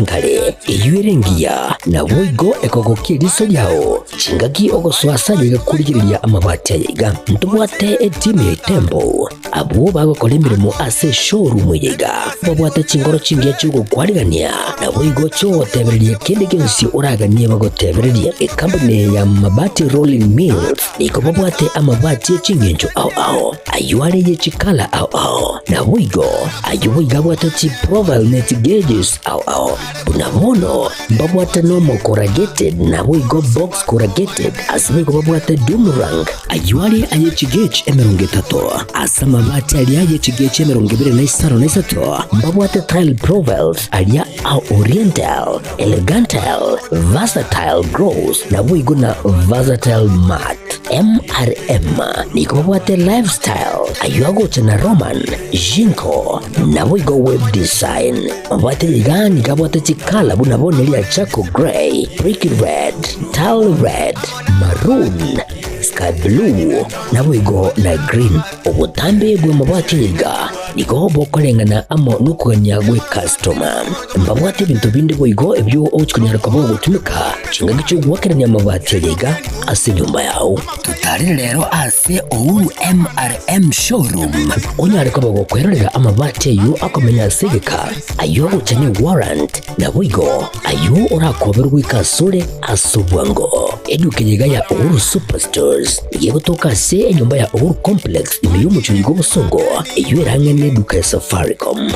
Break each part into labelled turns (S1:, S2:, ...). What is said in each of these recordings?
S1: enkare, eyio ere engiya, naboigo ekogokia eriso riao. Chingaki ogosoa ase aye iga korigereria amabati aye iga. Ntobwate etimu ya Itembo, abwo bagokora emeremo ase eshowroom eye iga. Babwate chingoro chingiya chi'ogokwarigania, naboigo chi'ogotebereria kende gionsi oraganie bagotebererie. Ekampuni eye ya Mabati Rolling Mills nigo babwate amabati e chingencho ao ao, ayio are ye chikala ao ao, naboigo ayio boigo abwate chiprofile ne chigauges ao ao. Buna bono mbabwate nomo corrugated naboigo box corrugated, ase boigo babwate doom rank, ayio are aye chigauge 30, ase amabati aria aye chigauge 23 mbabwate tile profiles aria a oriental, elegantile, versatile gloss, naboigo na versatile matte. MRM nigo babwate lifestyle, ayio agocha na Roman, Jinko, naboigo web design. Mabwate iga nigo abwate chikala buna bono eria charcoal grey, brick red, tile red, maroon, sky blue, naboigo na green. Obotambe bw'amabwate iga nigo bokoreng'ana amo nokogania gw'ekastoma. Mbabwate ebinto binde boigo ebio ogochia konyara koba ogotumeka chingaki chi'ogoakerania amabati aya iga ase enyomba yao. Totarere rero ase Uhuru MRM Showroom onyare koba gokwerorera amabati ayio akomenya ase egeka, ayio agocha ne warrant, naboigo ayio orakoberwe goika asore ase obwango. Eduka eye iga ya Uhuru Superstores nigo egotoka ase enyomba ya Uhuru Complex ime y'omochie oiga obosongo, eyio ere ang'e neduka ya Safaricom.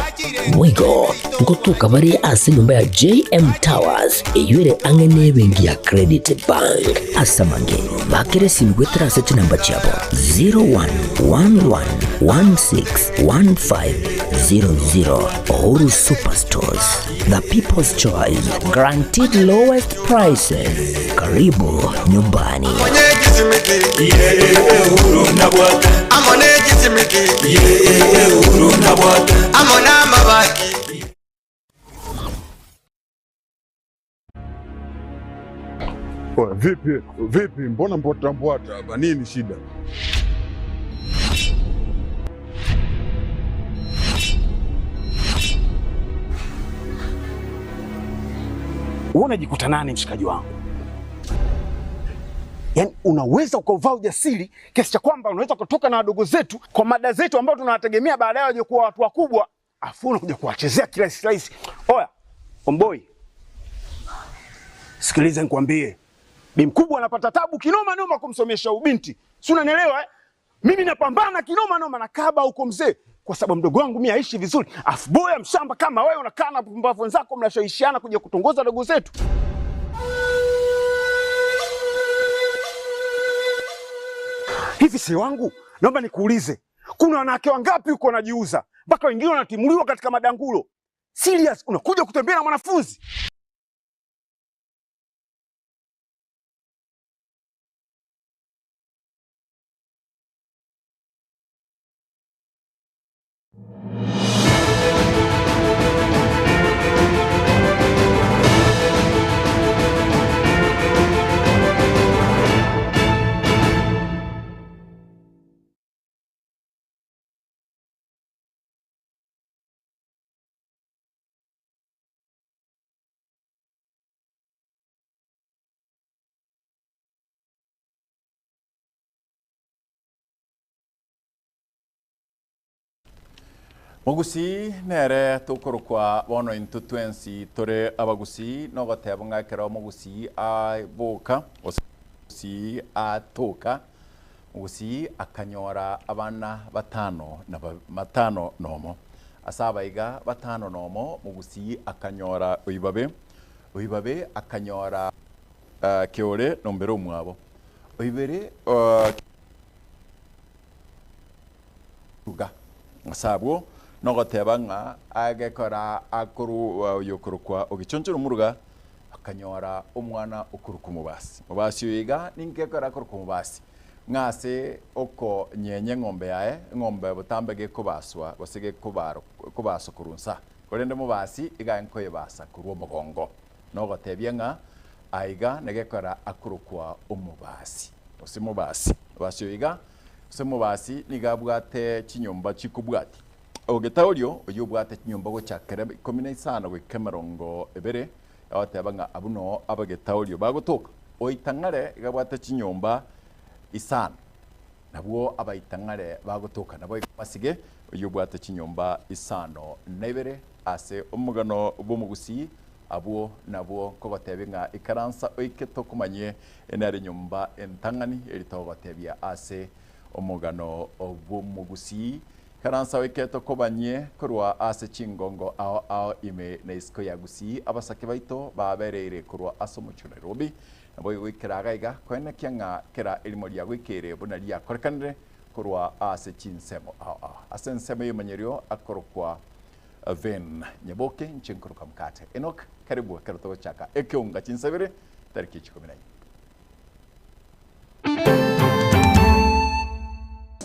S1: Boigo ngotoka bare ase enyomba ya JM Towers eyio ere ang'e nebenki ya Credit Bank. Ase amange, bakera esimi goetera ase chinamba chiabo 0111161500. Uhuru Superstores, the people's choice, guaranteed lowest prices. Karibu nyumbani.
S2: Oya, vipi vipi, mbona mbwata mbwata hapa? Nini shida?
S3: Wewe unajikuta nani mshikaji wangu? Yaani unaweza ukauvaa ujasiri kiasi cha kwamba unaweza kutoka na wadogo zetu kwa mada zetu ambao tunawategemea baadaye waje kuwa watu wakubwa, afu unakuja kuwachezea kirahisi rahisi. Oya, omboi, sikiliza nikwambie, bi mkubwa anapata tabu kinoma noma kumsomesha ubinti, si unanielewa eh? Mimi napambana kinoma noma na kaba huko mzee, kwa sababu mdogo wangu mimi aishi vizuri, afu boya mshamba kama wewe unakaa na pumbavu wenzako mnashawishiana kuja kutongoza dogo zetu. Hivi si wangu, naomba nikuulize, kuna wanawake wangapi huko wanajiuza mpaka wengine wanatimuliwa katika madangulo? Serious, unakuja kutembea na mwanafunzi?
S4: Mogusii nere tokorokwa bono intwe twensi tore abagusii, nogoteba ng'a ekero omogusii aboka gose omogusii atoka, omogusii akanyora abana batano na ba batano nomo. Ase abaiga batano nomo, omogusii akanyora oibabe, oibabe akanyora keore nombere omwabo, oibere. Ruga. Ase abwo nogoteba ng'a agekora akorwa oyokorokwa ogechonchora omoruga, akanyora omwana okorokwa omobasi. Mobasi oyo iga ninki ekero akorokwa omobasi? Ng'a ase okonyenya eng'ombe yaye, eng'ombe botambe gekobaswa gose gekobaro kobaswa korwa nsa, korende mobasi iga nkoyebasa korwa omogongo. Nogotebia ng'a aiga negekora akorokwa omobasi gose mobasi. Mobasi oyo iga Ase omobasi nigo abwate chinyomba chikobwatia. Ogetaorio oyio obwate chinyomba gochakera 15 goika 20, agoteba ng'a abwo noo abagetaorio bagotoka. Oitang'are iga abwate chinyomba isano, nabwo abaitang'are bagotoka. Naboigo Masige oyio obwate chinyomba 52 ase omogano bw'omogusii, abwo nabwo nkogotebia ng'a ikaransa oike tokomanyie nere enyomba entang'ani eri togotebia ase omogano bw'omogusii. Ikaransa oike tokobanyie korwa ase chingongo ao ao ime na isiko ya Gusii abasake baito babereire korwa ase omochie o Nairobi. Naboigo goikera iga iga koenekia ng'a kera erimo riagoikeire buna riakorekanire korwa ase chinsemo ao ao. Ase ensemo y'emanyerio akorokwa Vin Nyaboke, inche nkoroka Mkate Enock. Karibu ekero togochaka ekeunga chinsabere tariki echikomi na inye.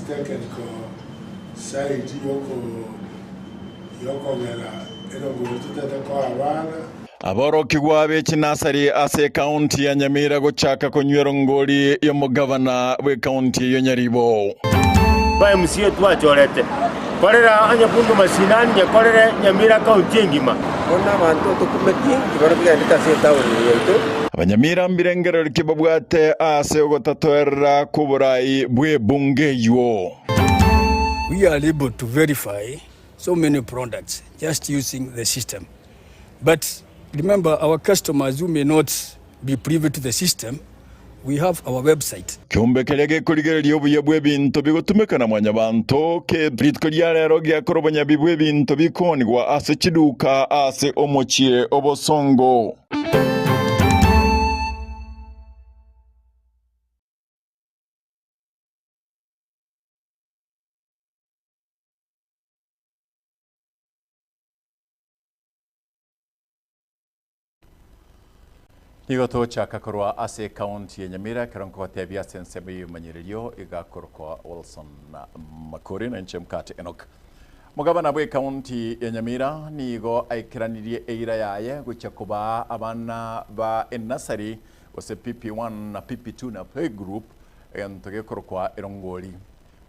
S5: Technical side yokogera erongori totete koa abana.
S4: Aborokigwa be chinasari ase ekaunti ya Nyamira gochaka konywa erongori y'omogavana bw'ekaunti eyio Nyaribo.
S6: Ba MCA twachorete korera onye bunge mashinani nyekorere Nyamira county engima.
S7: Bono abanto tokumeti tibari kogendete ase etaoni eye yaito.
S4: Abanyamira mbirengererio ki babwate ase ogotatoerera kw'oborai bw'ebunge eyio?
S8: We are able to verify so many products just using the system but remember our customers who may not be privy to the system we have our website.
S4: Ekeombe keria gekorigereria obuya bw'ebinto bigotumeka na Mwanyabanto ke rituko ria rero giakora obonyabi bw'ebinto bikoonigwa ase chiduka ase omochie obosongo. Nigo togochaka korwa ase ekaunti ya Nyamira ekero nkogotebia ase ensemo y'ebimanyererio igakorokwa Wilson Makori na inche Mkate Enock. Omogabana bw'ekaunti ya Nyamira nigo aikeranirie eira yaye gochia kobaa abana ba enasari gose PP1 na PP2 na playgroup egento gekorokwa erongori.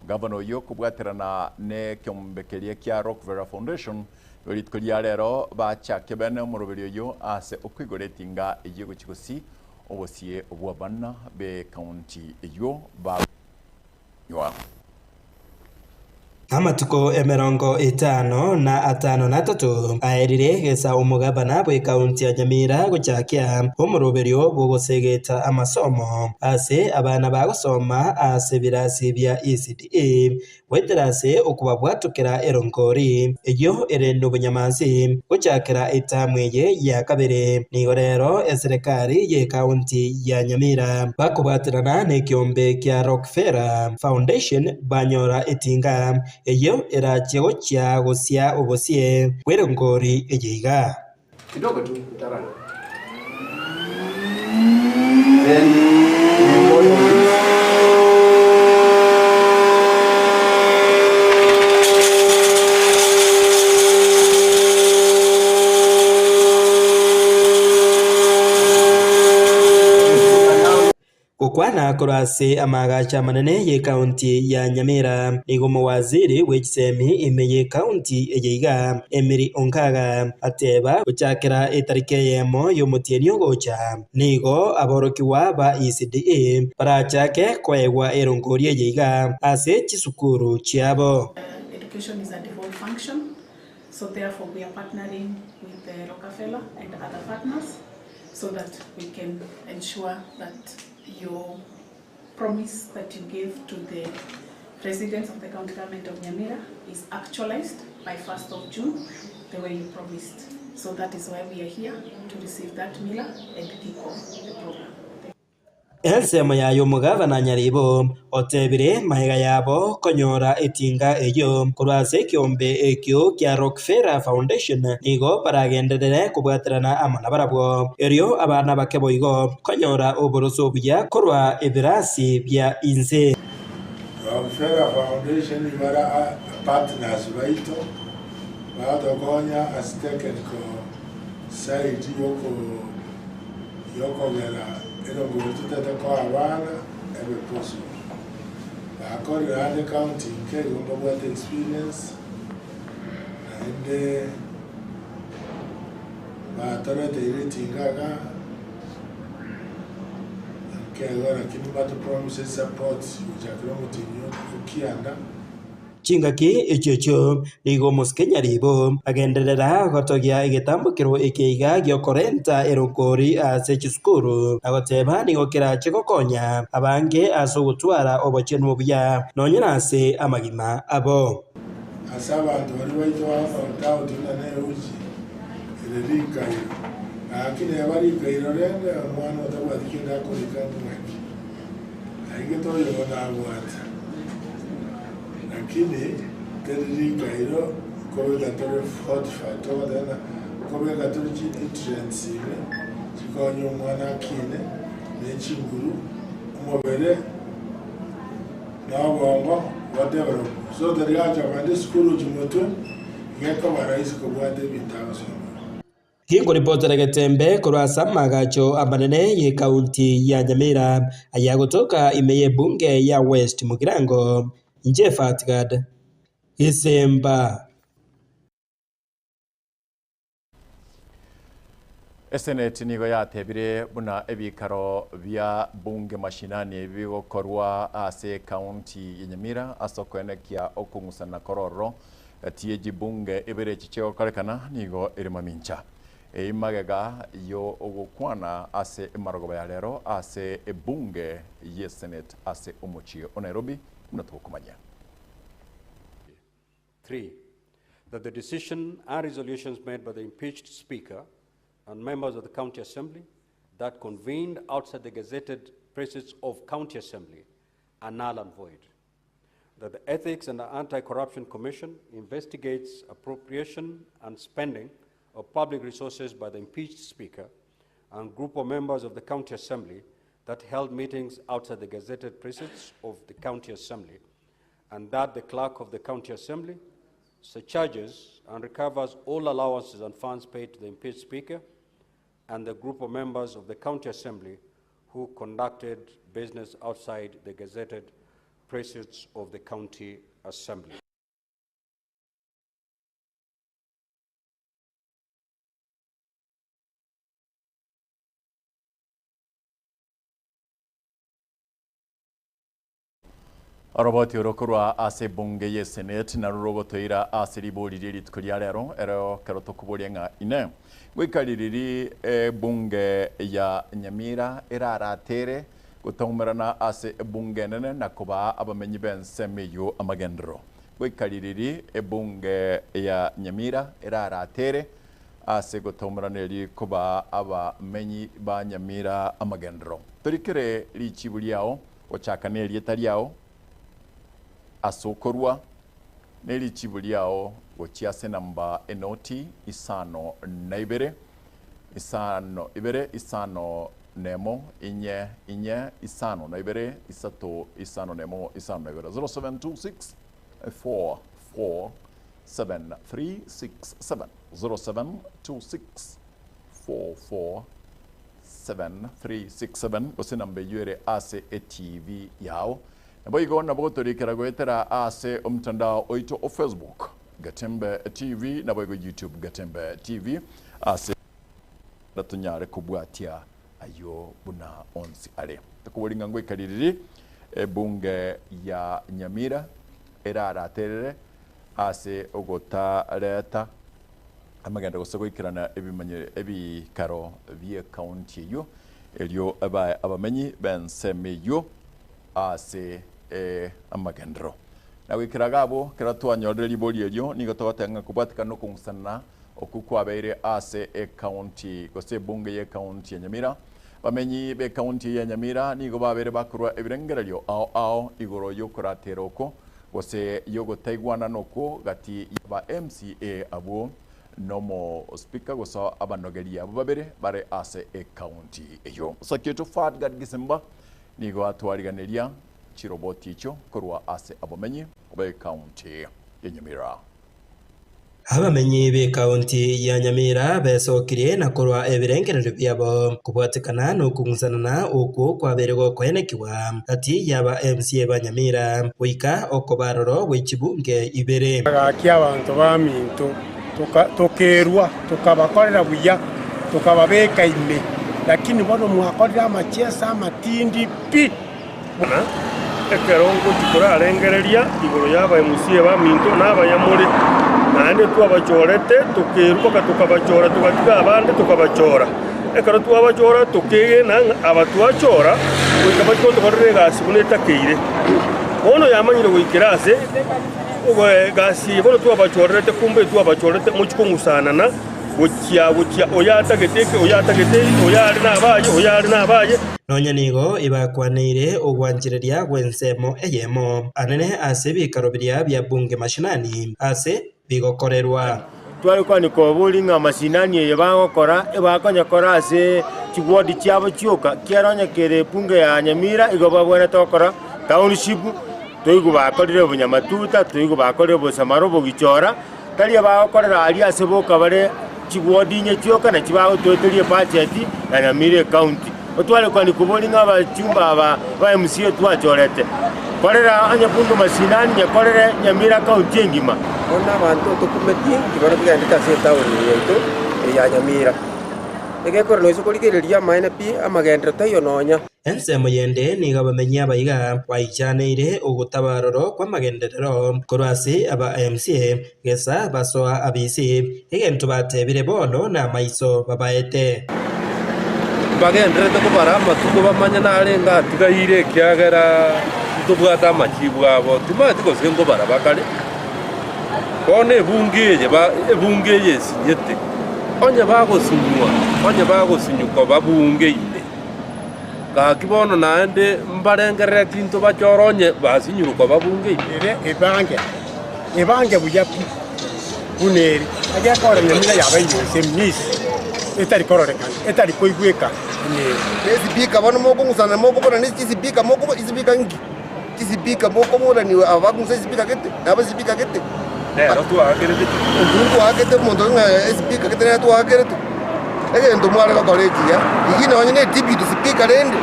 S4: Omogabana oyio kobwaterana nekeombe keria kia Rockvera Foundation Nigo rituko ria rero bachake bene omoroberi oyio ase okoigora etinga eyio egochia gosii obosie bw'abana b'ekaunti eyio bakonywa.
S9: Amatuko 53 aerire gesa omogabana bw'ekaunti ya Nyamira gochakia omoroberio bw'ogosegeta amasomo ase abana bagosoma ase ebirasi bia ECDE Goetera ase okobabwatokera erongori eyio ere nobonyamansi gochakera etamu eye ya kabere. Nigo rero eserekari y'ekaunti ya Nyamira bakobwaterana nekiombe kia Rockefeller Foundation banyora etinga eyio erachie gochia gosia obosie bw'erongori eye iga.
S7: Kidogo tu utarun. Then we follow this.
S9: Gokwana korwa ase amaagacho amanene y'ekaunti ya Nyamira, nigo omowaziri bw'echisemi ime y'ekaunti eye iga, Emily Onkaga, ateba gochakera etariki eyemo y'omotienyi ogocha, nigo aborokigwa ba ECDE barachake koegwa erongori eye iga ase chisukuru chiabo.
S10: Education is a devolved function, so therefore we are partnering with the Rockefeller and other partners so that we can ensure that your promise that you gave to the residents of the county government of Nyamira is actualized by 1st of June, the way you promised. So that is why we are here to receive that miller and kick off the program.
S9: Ensemo yaye omogavana Nyaribo otebire magega yabo konyora etinga eyio korwa ase ekeombe ekio kia Rockefeller Foundation nigo baragenderere kobwaterana amo nabarabwo erio abana bake boigo konyora oboroso obuya korwa ebirasi bia inse.
S5: Rockefeller Foundation bare partners baito bagotokonya ase technical side yoko yokogera erongori totete koa abana ebe possible. Bakorire ande county nke igo mbabwate experience. Naende batoreteire chingaga nkego lakini mbatopromise support gochakera omotienyi o kianda.
S9: Chingaki echio echio nigo omosike Nyaribo agenderera gotogia egetambokero eke iga gi'okorenta erongori ase chisukuru na goteba nigo kerache gokonya abange ase ogotwara obochenu obuya nonya nase amagima abo.
S5: Ase abanto baria baito bagokorota buna neuchi ere rikairo, gaki neba rikairo rende omwana otabwati kende akorika ng'aki, aigete oyobo nabwate. Lakini teri rikairo nkobeka tore fortified togoteba ng'a nkobeka tore chinutrients ime chikonye omwana akine ne chinguru, omobere. Na obongo bodevelop, so tari gacha kogenda esukuru gochia motwe, iga ekoba rahisi kobwata ebinto agosoma.
S9: Ginkoripotera Getembe korwa ase amaagacho amanene y'ekaunti ya Nyamira ayagotoka ime y'ebunge ya West Mugirango, inche Fatgad Gisemba.
S4: Eseneti nigo yatebire buna ebikaro bia bunge mashinani ebi bigokorwa ase ekaunti ya Nyamira ase okoenekia okong'usana korororo gati ye chibunge ibere echi chigokorekana nigo ere mamincha. Eyio magega yo ogokwana ase emarogoba ya rero ase ebunge ye Senate ase omochie o Nairobi buna togokomanyia.
S11: 3. That the decision and resolutions made by the impeached Speaker and members of the County Assembly that convened outside the gazetted precincts of County Assembly are null and void. That the Ethics and Anti-Corruption Commission investigates appropriation and spending of public resources by the impeached Speaker and group of members of the County Assembly that held meetings outside the gazetted precincts of the County Assembly, and that the clerk of the County Assembly surcharges and recovers all allowances and funds paid to the impeached Speaker and the group of members of the County Assembly who conducted business outside the gazetted precincts of the County Assembly.
S4: Oroboti oro korwa ase ebunge y'eseneti narwo rogotoira ase ribori rie rituko ria rero, ero ekero tokoboria ng'a Inee! Goika ririri ebunge ya Nyamira eraratere gotaumerana ase ebunge enene na kobaa abamenyi b'ensemo eyio amagenderero? Goika ririri ebunge ya Nyamira eraratere ase gotaumerana erio kobaa abamenyi ba Nyamira amagenderero? Torikere richibu riao Gochaka nerieta riao ase okorua, ne richibu riao gochia ase enamba enoti isano na ibere, isano ibere, isano nemo, inye, inye, isano na ibere, isato, isano nemo, isano na ibere, 0726 44 7367, 0726 44 7367 gose namba eyio ere ase eTV yao. Naboigo nabo gotorikera goetera ase omtandao oito o Facebook Getembe TV naboigo YouTube Getembe TV ase tonyare kobwatia ayio buna onsi are. Tokobori ng'a ngoika ririri ebunge ya Nyamira eraraterere ase ogotareta amagendo gose goikerana ebimanyero ebikaro bi'ekaunti eyio, erio bae abamenyi b'ensemo eyio ase amagenderero. Na goikera iga abwo, ekero twanyorire ribori erio, nigo togoteba ng'a kobwatekana nokong'usanana okwo kwabeire ase ekaunti gose ebunge y'ekaunti ya Nyamira, abamenyi b'ekaunti eye ya Nyamira nigo babeire bakorua ebirengererio ao ao igoro y'okoratera okwo gose y'ogotaigwanana okwo gati y'aba MCA abwo n'omospika gose abanogeria abwo babere bare ase ecounty eyio. Sakieto Fadgard Gisimba nigo atwariganeria chiroboti echio korwa ase abamenyi b'ecounty ya Nyamira.
S9: Abamenyi b'ekaunti ya Nyamira besokirie na korwa ebirengererio biabo kobwatekana nokong'usanana okwo kwabeire gokoenekigwa gati y'aba MCA ba Nyamira goika okoba aroro gwe chibunge ibere.
S12: Gaki abanto baminto, Tokerua, tokabakorera buya, tokababeka ime, lakini bono mwakorire amachiesa amatindi pi.
S13: Buna ekero ngochia korarengereria igoro y'abaemusie baminto na abayamore, naende twabachorete, tokerua mpaka tokabachora, togatiga abande tokabachora. Ekero twabachora tokegena ng'a aba twachora goika bachie gotokorera egasi buna etakeire. Bono yamanyire goikera ase egasi eye bono twabachorerete, kumbe twabachorete mochie kong'usanana gochia gochia oyo atagete eke, oyo atagete eke, oyo are nabaye, oyo are nabaye.
S9: Nonya nigo ebakwaneire ogwanchereria gw'ensemo eyemo anene ase ebikaro biria bia bunge mashinani ase bigokorerwa.
S6: Tware kwanika obori ng'a mashinani eye bagokora ebakonyekora ase chiward chiabo chioka, kiagera onye kere ebunge ya Nyamira igo babwenerete gokora township, toigwe bakorire obonyamatuta, toigwe bakorire obosamaro obogichora, tari abagokorera aria ase boka bare chiward inye chioka nachi bagotoeteria ebudget ya Nyamira ecounty. Otware kwanika obori ng'a abachumba aba ba MCA twachorete, korera onye bunge mashinani nyekorere Nyamira county engima.
S7: Bono abanto tokumeti tibono bigenderete ase etaoni eye yaito eye ya Nyamira. Egekore noise korigereria amaene pi, amagenderero taiyo nonya.
S9: Ensemo yende nigo abamenyi abaiga baichaneire ogotabaroro kw'amagenderero korwa ase aba MCA gesa basoa abisi, egento batebire bono namaiso babaete.
S14: Mbagendererete kobara amatuko bamanye narenge atigaire, ekiagera ntobwate amachibu abo, timanyeti gose nkobara bakare. Bono ebunge eye ebunge eye esinyete, onye bagosinywa, onye bagosinywa koba bunge ime, gaki bono naende mbarengerereti ntobachore onye basinyirwe koba bunge ime.
S12: Ere ebange, ebange buya pi, buna ere, egekora nyamira yabaire inse misi, etari kororekana, etari koigweka buna ere.
S15: Nesipika bono mokong'usana mokoborana chisipika mokobo chisipika nki? Chisipika mokoboraniwa aba bakong'usa esipika gete, na abasipika gete.
S14: Nero twaakerete
S15: Intwe ntwaakete omonto ng'a esipika gete nere twaakerete. Egento mware gokora ekiya, rigia nonye ne deputy speaker rende,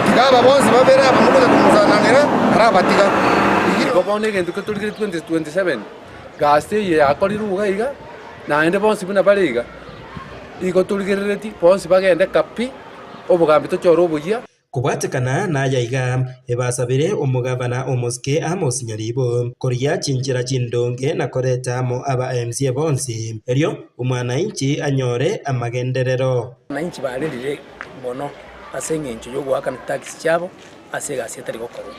S15: tiga aba bonsi babere aba mokonya kong'usananera, arabatiga. Rigia
S14: Igo bono egento ketorigire 2027, gasi eye yakorirwe iga iga, naende bonsi buna bare iga, igo torigerereti bonsi bagende pi, obogambi tochore oboyia.
S9: Kobwatekana naya iga, ebasabire omogavana omosike Amos Nyaribo korigia chinchera chindonge na koreta amo aba MCA bonsi, erio omwanainchi anyore amagenderero.
S16: Abananchi barerire mono ase engencho y'ogoakana chitax chiabo ase egasi etari gokorwa.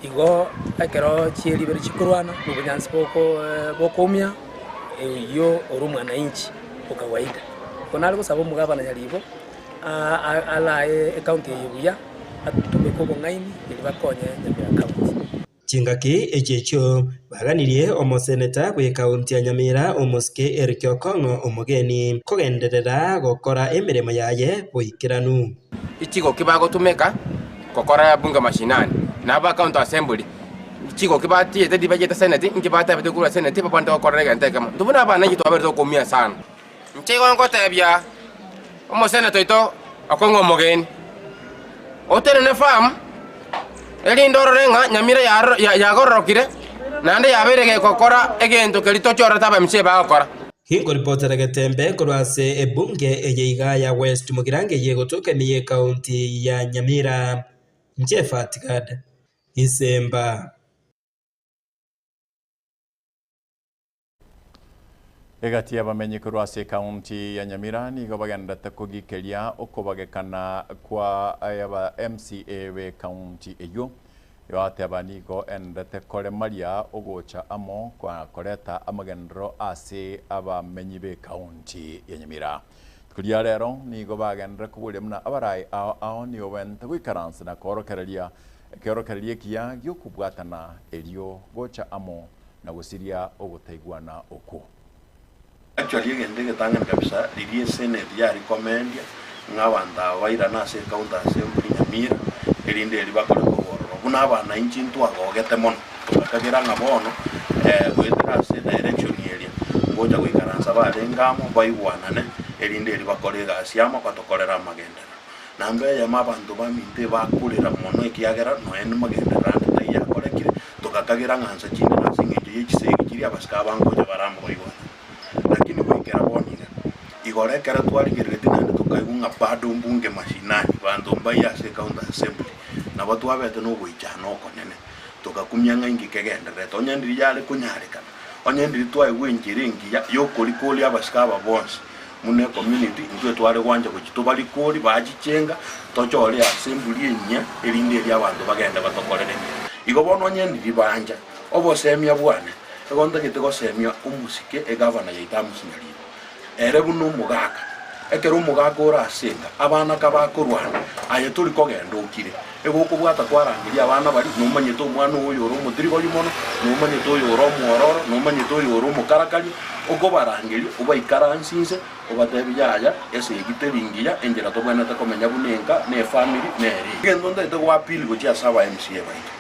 S16: Igo ekero chieribero chikorwana na obonyansi boko bokoumia, oyio ore omwananchi o kawaida. Igo nare gosaba omogabana Nyaribo. Arae ecounty eye buya, atumeke obong'aini erio bakonye Nyamira County.
S9: Chingaki echi echio baganirie omoseneta bw'ekaunti ya Nyamira omosike Eric Okong'o omogeni kogenderera gokora emeremo yaye boikeranu.
S17: Chigoki bagotumeka gokora bunge mashinani, na aba county assembly chigoki batiete ribachete senate inki batebete korwa senate babwenerete gokorera egento ekemo. Intwe buna abana inche twaberete okoumia sana. Inche igo ngotebia omoseneta oito okong'a omogeni, otenene firm, erinde orore ng'a Nyamira yagororokire, naende yabeire gegokora egento keria tochorete aba MCA bagokora.
S9: Ginkoripootera Getembe korwa ase ebunge eye iga ya West Mugirango eye egotoka ime y'ecounty ya Nyamira. Inche Fatgad Isemba.
S4: Egati y'abamenyi korwa ase ekaunti ya Nyamira nigo bagenderete kogikeria okobagekana kwa aba MCA b'ekaunti eyio. Bateba nigo enderete koremaria ogocha amo kwa koreta amagenderero ase abamenyi b'ekaunti ya Nyamira. Rituko ria rero nigo bagenderere koboria buna abarai ao ao nigo bente goikaransa na koorokereria ekeorokererio ekiya gi'okobwatana erio gocha amo na gosiria ogotaigwana okwo.
S18: Actually egento egetang'ani kabisa riria esenate yarekomendia ng'a abanto aba bairane ase ecounty assembly Nyamira erinde erio bakore kobororo buna abanainchi ntwagogete mono togakagera ng'a bono goetera ase edirection eria ngocha goikaransa barenge amo baigwanane erinde erio bakore egasi amo batokorere amagenderero. Namba eyemo abanto baminto ebakorera mono ekiagera nonya namagenderero ande taiyo akorekire, togakagera ng'a nsa chinde nase engencho ye chisegi chiria abasike aba ngocha bare amo baigwanane. goikera bono iga. Igoro ekero twarigereretie naende tokaigwa ng'a bado mbunge mashinani, banto mbaiyo ase ecounty assembly, nabo twabete nogoichana okonene, togakumia ng'a inki kegendererete, onye ndiri yare konyarekana, onye ndiri twaigwa enchera engiya yokorikoria abasike aba bonsi buna ecommunity, intwe tware gwancha gochia tobarikorie bachichenga, tochore assembly enyia erinde erio abanto bagende batokorere emeremo. Igo bono onye ndiri bancha obosemia bwane, igo ntagete gosemia omosike egavana yaito Amos Nyaribo. Ere buna omogaka, ekero omogaka ore ase enka, abana kabakorwana, aye tori kogenda okire. Egokobwata kwarangeria abana baria, nomanyete omwana oyo ore omotirigori mono, nomanyete oyo ore omwororo, nomanyete oyo ore omokarakaria, okobarangeria, obaikaranse inse, obatebie yaya, esegi teri ngiya, enchera tobwenerete komenya buna enka, na efamiri, nere eye. Egento ntagete goappeal gochia ase aba MCA baito,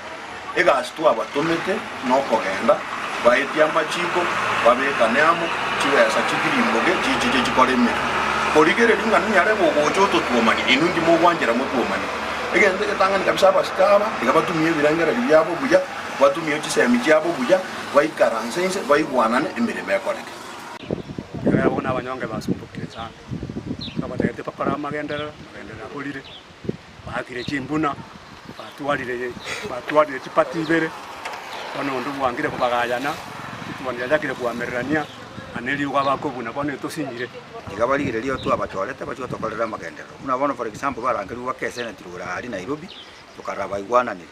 S18: Egasi twabatomete nokogenda, baetie amachiko, babekane amo, chibesa chitirimboke chichiche chikore emeremo. Korigereria ng'a ninyare gogocha ototwomanie, inwe inki mogwanchera motwomanie? Egento egetang'ani kabisa abasike aba tiga batumie ebirengererio biabo buya, batumie chisemi chiabo buya, baikaranse inse, baigwanane, emeremo ekoreke.
S19: Ekero abwo nabanyonge basumbokire sana, babatebete bakore amagenderero, amagenderero aborire. Baakire chimbuna, batwarire batwarire chipati ibere, bono onde bwangire kobagayana, chituoni chiachakire koamererania, na neriogo abakobuna bono etosinyire.
S20: Iga barigereria twabachorete bachie gotokorera amagenderero. Buna bono for example barangerigwe bake esenate igoro aria Nairobi, tokarora baigwananire.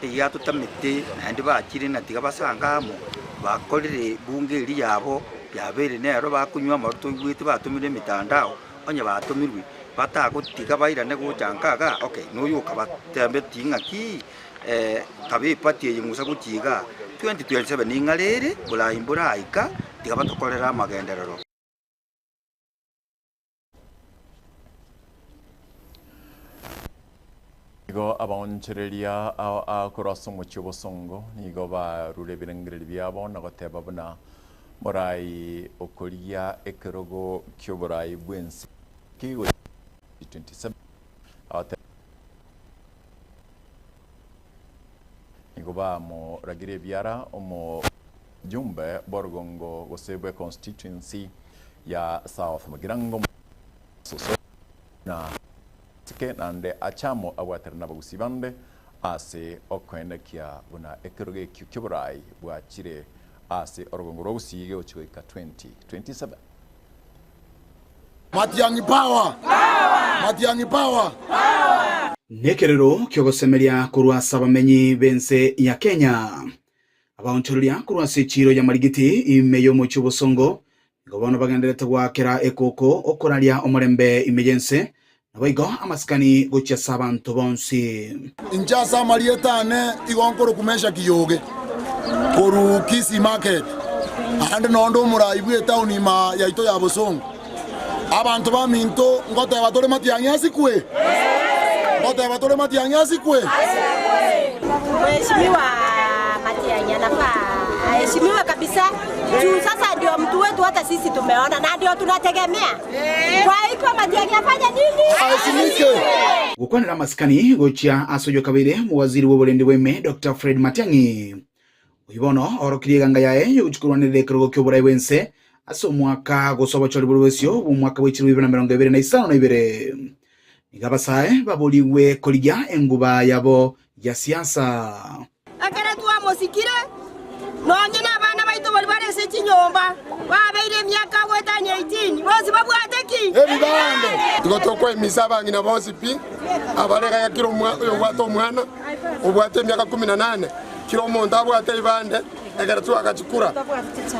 S20: Egia totamete naende bachire ng'a tiga basange amo, bakorire bunge eria yabo yabeire nero bakonywa amarwa toigwete batomire emitandao, onye batomirwe, batagotiga bairane gocha nka igaa, okay, noyo okabatebeti ng'aki kabe eparty eye ng'usa gochia igaa, 2027 ning'are ere, borai mboraika, tiga batokorere amagenderero.
S4: Nigo abaonchoreria ao ao korwa ase omochie obosongo nigo barure ebirengererio biabo na goteba buna morai okorigia ekerogo ki'oborai bw'ense ki 27 agote Nigo bamoragire ebiara omojumbe bw'orugongo gose bwe constituency ya South Mugirango Soso na Sike naende achamo abwaterane nabagusii bande ase okoenekia buna ekerogo ekio ki'oborai bwachire ase orogongo rwa Gusii gegochia goika 2027.
S21: Matiang'i power! Matiang'i power!
S22: Nekerero ki'ogosemeria korwa ase abamenyi b'ense ya Kenya. Abaonchoreria korwa ase echiiro ya Marigiti ime y'omochie obosongo nigo bono bagendererete goakera ekoko okoraria omorembe ime y'ense, naboigo amasikani gochia ase abanto bonsi.
S21: Inche ase amarieta ane igo nkorokwa Meshaki Yoge, korwa Kisii Market, naende nonde omorai bw'etaoni ima yaito ya Bosongo. Abanto baminto ngoteba tore matiang'i asikwe? Ngoteba tore matiang'i asikwe?
S23: Mheshimiwa Matiang'i anafaa aheshimiwe kabisa juu sasa ndio mtu wetu, hata sisi tumeona na ndio tunategemea. Kwa hivyo Matiang'i afanye nini?
S21: Aheshimike.
S22: Gokwanera amasikani gochia ase oyo kabere omowaziri bw'oborendi bw'ime Doctor Fred Matiang'i Oyio bono oorokirie eganga yaye y'ogochia korwanerera ekerogo ki'oborai bw'ense ase omwaka gose obochori bore bosio bw'omwaka bwe chilifu ibere na emerongo ebere na isano na ibere. Nigo abasae baborigwe korigia enguba yabo ya siasa.
S23: Ekero twamosikire, nonye nabana baito baria bare ase chinyomba, babeire emiaka goetania 18, bonsi babwate ki?
S21: Ebibande. Igo tokoemisa abang'ina bonsi pi, abare iga kera oyobwate omwana obwate emiaka kumi na nane, Kera omonto abwate ebibande, ekero twagachikura,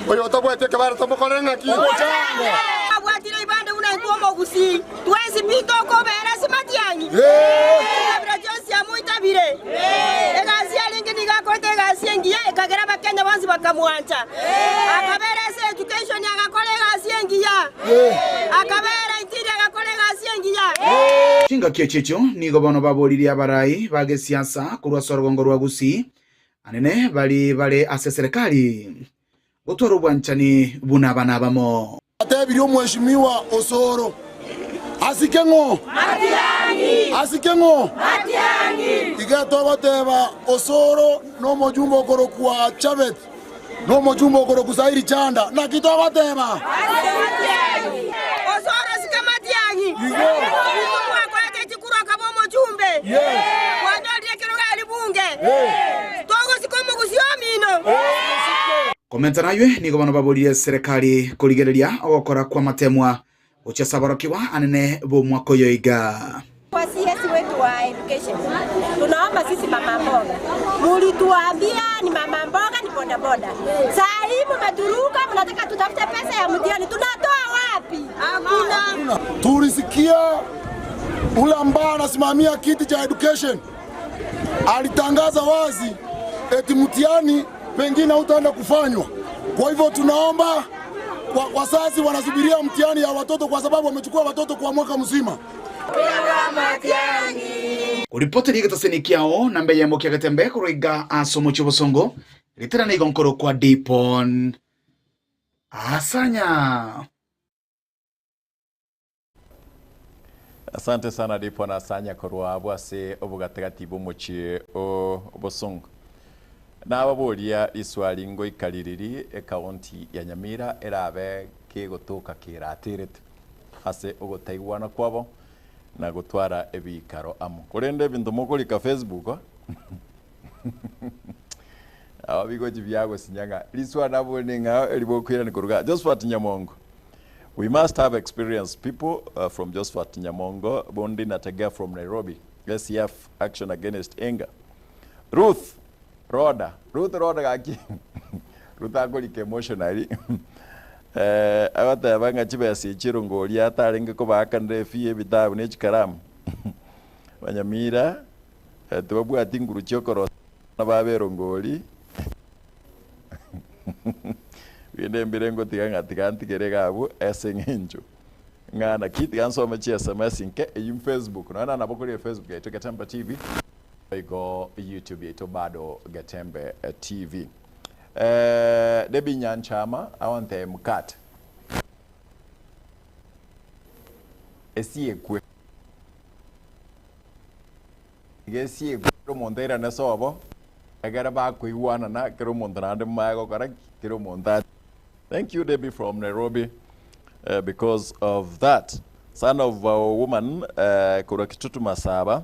S21: oyo otabwati ekebare tomokorere ng'aki?
S23: Abwatire ebibande buna intwe omogusii, twensi pi tokobera ase matiang'i. Chikabira chionsi amoitabire. Egasi arenge nigo akorete egasi engiya ekagera abakenya bonsi bakamwancha. Akabera ase education agakora egasi engiya. Akabera interior agakora egasi engiya.
S22: Chingaki echi echio nigo bono baboririe abarai ba gesiasa korwa ase orogongo rwa Gusii, anene baria bare ase eserekari, gotwara obwanchani buna abana abamo.
S21: Atebirie omweshimiwa Osoro, Asike ng'o? Asike ng'o? Iga togoteba Osoro nomojumbe okorokwa Chabet. Na omochumba okorokwa Sairi Chanda. Naki togoteba?
S23: Osoro sika matiang'i. Igo mwakorete chikura okaba omochumbe. Kwanyorire ekero gari bunge. Togosika omogusii omino.
S22: Komenta naywe nigo bono baboririe serekari korigereria ogokora kw'amatemwa gochia ase aborokigwa anene b'omwaka oyo iga.
S1: Kwa CS wetu wa education, tunaomba sisi mama mboga, mulituambia ni mama mboga ni bodaboda. Saa hii mmeturuka, mnataka tutafute pesa ya mtihani, tunatoa wapi?
S21: Hakuna. Tulisikia ule ambaye anasimamia kiti cha education alitangaza wazi eti mtihani pengine hautaenda kufanywa. Kwa hivyo tunaomba kwa wazazi wanasubiria mtihani ya watoto kwa sababu wamechukua watoto kwa mwaka mzima.
S22: Koripoti rigetaseni kiao na mbeyemo kia getembe korwa iga ase omochie obosongo ritera nigo nkorokwa Dipon Asanya.
S4: Asante sana Dipon Asanya korwa abwo ase obogatagati bw'omochie o Bosongo. Nababoria riswali ngoika ririri ekaunti ya Nyamira erabe kegotoka keraterete ase ogotaigwana kwabo na gotwara ebikaro amo. Korende ebinto mokorika Facebook aba bigochi biagosinya ng'a riswali nabone ng'a eribokoirani koruga Josephat Nyamongo. We must have experienced people from Josephat Nyamongo, Bondi Nategea from Nairobi, SCF Action Against Anger. Ruth Roda, Ruth Roda gaki. Ruth akorika emotionally. Eh, agateba ng'a chibesa echi erongoria atarenge kobakanera efee ebitabu ne chikaramu. Banyamira, eh, tibabwati nguru chiokorosia babe erongori. Binde mbire ngotiga ng'a tiga ntigere iga abwo ase eng'encho ng'a naki tiga nsome chi sms nke eywo Facebook nonya na nabo kore Facebook yaito Getembe TV igo YouTube yaito bado Getembe TV. Eh, Debbie Nyanchama agontebia mkate esiekwe iga esiekwe kera omonto airane sobo ekere bakoigwanana kera omonto naende momaye gokora ki kera omonto a Thank you Debbie from Nairobi uh, because of that. Son of a woman uh, korwa Kitutu Masaba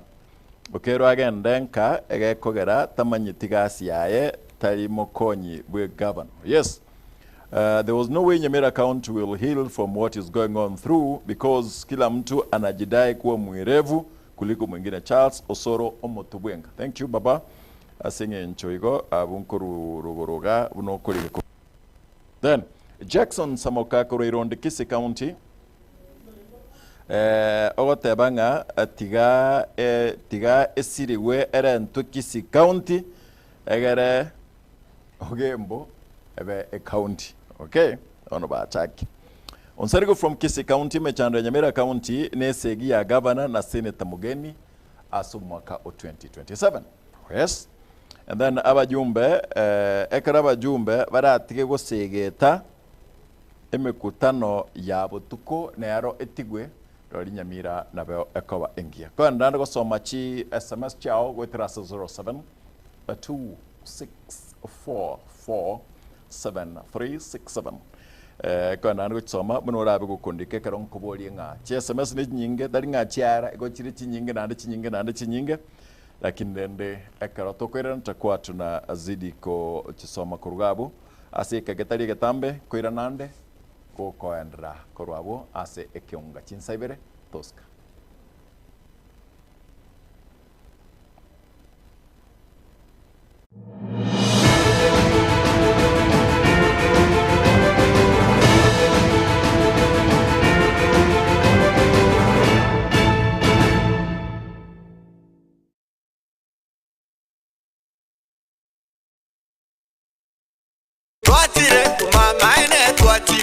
S4: okerwa agende nka egekogera tamanyeti gasi yaye tari mokonyi bwe governor. Yes. There was no way Nyamira County will heal from what is going on through because kila mtu anajidai kuwa mwerevu kuliko mwingine. Charles Osoro Omotubwenga. Thank you baba ase eng'encho igo abwo nkorurogoro iga buna okorire. Then Jackson Samoka korwa Irondi Kisii County eh, ogoteba ng'a tiga eh, tiga esirigwe erentwe Kisii County egere Ogembo ebe ecounty. Okay, bono bachaki. Onsarigo from Kisii County, emechando ya Nyamira County ne esegi ya governor na senator Mugeni ase omwaka o 2027. Yes. And then abajumbe eh, ekero abajumbe baratige gosegeta emekutano ya botuko nero etigwe rori Nyamira nabo ekoba engiya. Kogenda naende gosoma chi sms chiao goetera ase 07 26447367 eh, kogenda naende gochisoma buna orabe gokondika ekero nkoborie ng'a chi sms ne chinyinge tari ng'a chiara igo chire chinyinge naende chinyinge naende chinyinge Lakini rende ekero tokoirana takoa tunazidi kochisoma korwa abwo ase eke getari egetambe, koirana ande gokoenderera korwa abwo ase ekeonga chinsa ibere tosika.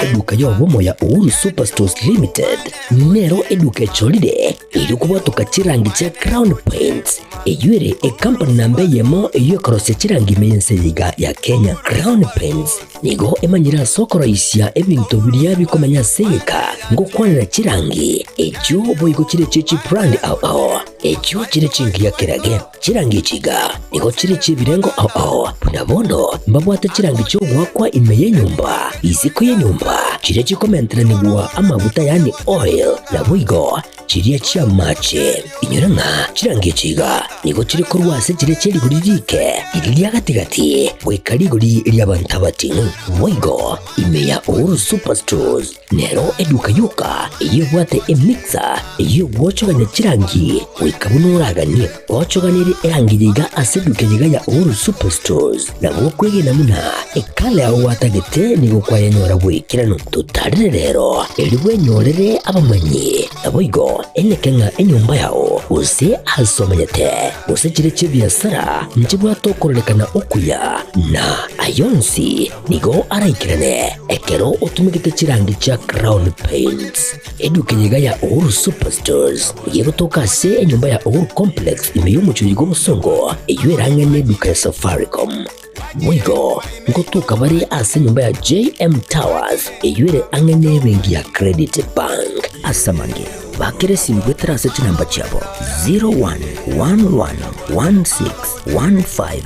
S2: Eduka y'obomo ya Uhuru Superstores Limited nero eduka echorire erio kobwatoka chirangi chia Crown Paints eyio ere ecompany namba eyemo eyio ekorosia chirangi ime y'ense eye iga ya Kenya. Crown Paints. Nigo emanyire ase okoroisia ebinto biria bikomenya ase egeka, ngokwanera chirangi, echio boigo chire chie chibrand ao ao, echio chire chingiya kerage. Chirangi echi iga nigo chire chi'ebirengo ao ao, buna bono mbabwate chirangi chi'ogoakwa ime y'enyomba, isiko y'enyomba, chiria chikomenteranigwa amaguta yaani oil, naboigo chiria chi'amache. Inyora ng'a chirangi echi iga nigo chire korwa ase chiria chie rigori riike, riria ria gati-gati, goika rigori ri'abanto abating'u. Boigo ime ya Uhuru Superstores nero eduka yoka eyio ebwate emixer eyio egwochogania chirangi goika buna oraganie. Gwochoganirie erangi eye iga ase eduka eye iga ya Uhuru Superstores, nabo okwegena buna ekala yao gwatagete nigo kwayenyora bw'ekeranu. Totarere rero, erio bwenyorere abamanyi. Naboigo eneke ng'a enyomba yao, gose aase omanyete, gose chire chi'ebiasara, nchibwate okororekana okuya, na ay'onsi nigo araikerane ekero otumegete chirangi chia Crown Paints. Eduka eye iga ya Uhuru Superstores nigo egotoka ase enyomba ya Uhuru Complex ime y'omochie oyo bw'obosongo, eyio erang'ane eduka ya Safaricom. Boigo ngotoka bare ase enyomba ya JM Towers eyio ere ang'e n'ebenki ya Credit Bank. Ase amange, bakera esimi goetera ase chinamba chiabo 0111161500.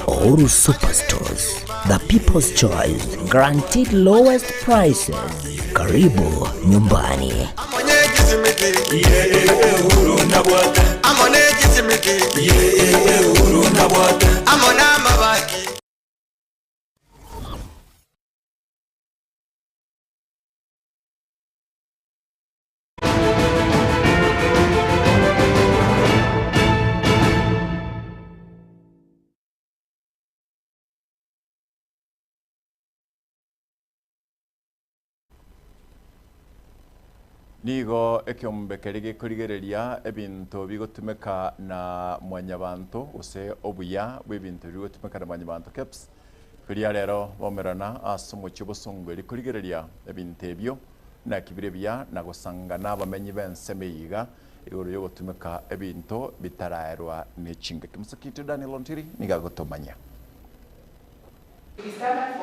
S2: Uhuru Superstores, the people's choice, guaranteed lowest prices. Karibu nyumbani.
S4: Nigo ekeombe keria gekorigereria ebinto bigotumeka na mwanyabanto gose obuya bw'ebinto bigotumeka na mwanyabanto KEBS riria rero baumerana ase omochie obosongo erio korigereria ebinto ebio naki bire buya na gosanga nabamenyi b'ensemo eye iga igoro yogotumeka ebinto bitaraerwa ne chingaki. Mosakito Daniel Ontiri nigo agotomanyia.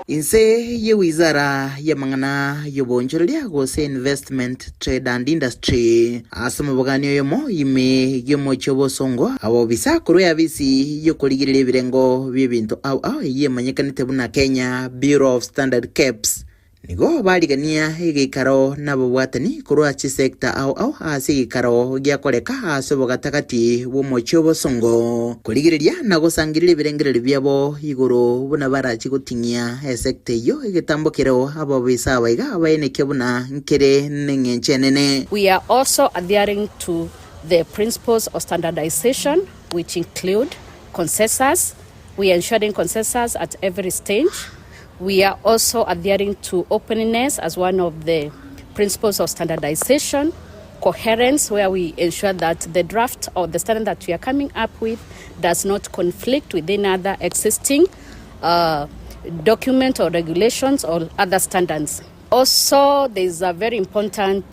S3: Inse ye wizara y'amang'ana y'oboonchoreria gose Investment, Trade and Industry ase omobogani oyomo ime y'omochie obosongo abobisa korwa eabisi y'okorigereria ebirengo bi'ebinto ao ao eyio emanyekanete buna Kenya Bureau of Standard KEBS Nigo barigania egeikaro nababwatani korwa chisecta ao ao ase egeikaro giakoreka ase obogatagati bw'omochie obosongo, korigereria na gosangereria ebirengererio biabo igoro buna barache goting'ia esecta eyio egetambo kereo ababisa aba iga baenekia buna nkere neng'encho enene.
S8: We are also adhering to the principles of standardization which include consensus, we are ensuring consensus at every stage. We are also adhering to openness as one of the principles of standardization, coherence, where we ensure that the draft or the standard that we are coming up with does not conflict with any other existing document or regulations or other standards. Also, there is a very important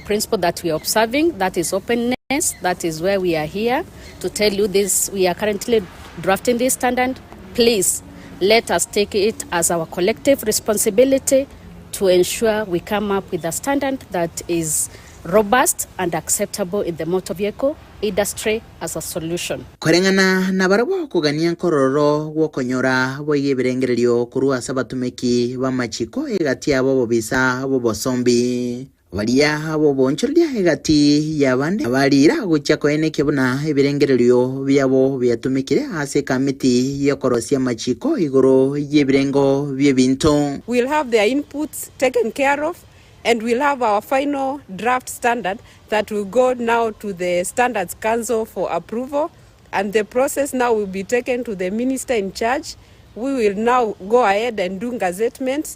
S8: principle that we are observing, that is openness. That is where we are here to tell you this. We are currently drafting this standard. Please let us take it as our collective responsibility to ensure we come up with a standard that is robust and acceptable in the motor vehicle industry as a solution.
S3: Koreng'ana nabarabwo okogania nkororo gw'okonyora boigo ebirengererio korwa ase abatomeki b'amachiko egati yabo obobisa bw'obosombi. Baria b'oboonchoreria egati y'abande bariira gochia koenekia buna ebirengererio biabo biatumekire ase ekamiti y'okorosia amachiko igoro y'ebirengo bi'ebinto.
S10: We'll have their inputs taken care of and we'll have our final draft standard that will go now to the Standards Council for approval and the process now will be taken to the minister in charge who will now go ahead and do gazettement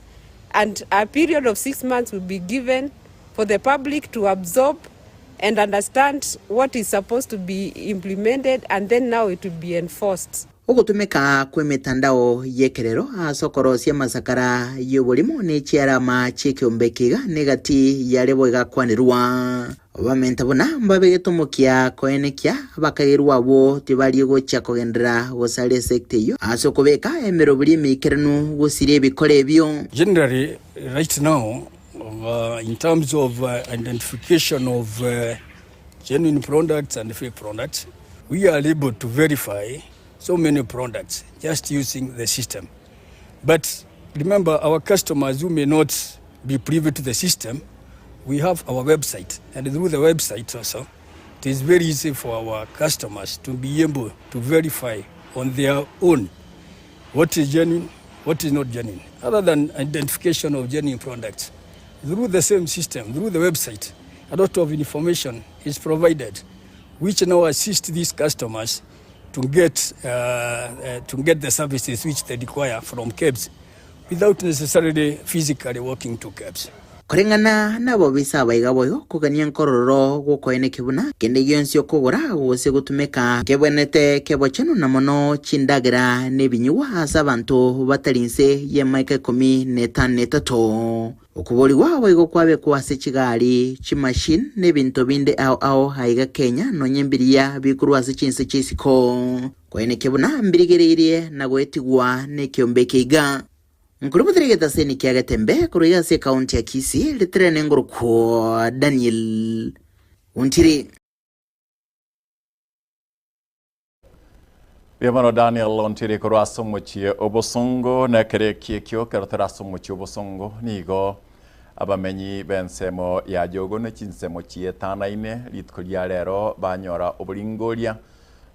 S10: and a period of 6 months will be given for the public to absorb and understand what is supposed to be implemented and then now it will be enforced.
S3: Ogotumeka kw'emetandao y'ekerero ase okorosia amasakara y'oborimo ne chiarama chi'ekeombe eke iga negati yaria boigo akwanerwa. Obamenta buna mbabegete omokia koenekia abakagerwa abwo tibari gochia kogenderera gosaria esecta eyio ase okobeka emeroberi emeikeranu gosiria ebikora ebio.
S5: Generally right now in terms of identification of genuine products and fake products we are able to verify so many products just using the system but remember our customers who may not be privy to the system we have our website and through the website also it is very easy for our customers to be able to verify on their own what is genuine what is not genuine other than identification of genuine products through the same system through the website a lot of information is provided which now assist these customers to get, uh, uh, to get the services which they require from KEBS without necessarily physically walking to KEBS.
S3: Koreng'ana nabobisa abaiga boigo kogania nkororo gw'okoenekia buna kende gionsi okogora gose gotumeka nkebwenerete kebochenu na mono chindagera na ebinyugwa ase abanto batari inse y'emaika ikomi na etano na etato. Okoborigwa boigo kwabekwa ase chigari, chimachine, na ebinto binde ao ao aiga Kenya nonya mbiria bikorwa ase chinse chi'isiko. Koenekia buna mbirigereirie na goetigwa nekeombe eke iga. Nkorobotera egetaseni kia Getembe korwa iga ase ekaunti ya Kisii ritere nengorokwo Daniel Ontiri.
S4: Mbuya mono Daniel Ontiri korwa ase omochie obosongo na ekero eki ekio ekero tore ase omochie obosongo nigo abamenyi b'ensemo ya Jogo ne chinsemo chietanaine rituko ria rero banyora oboringoria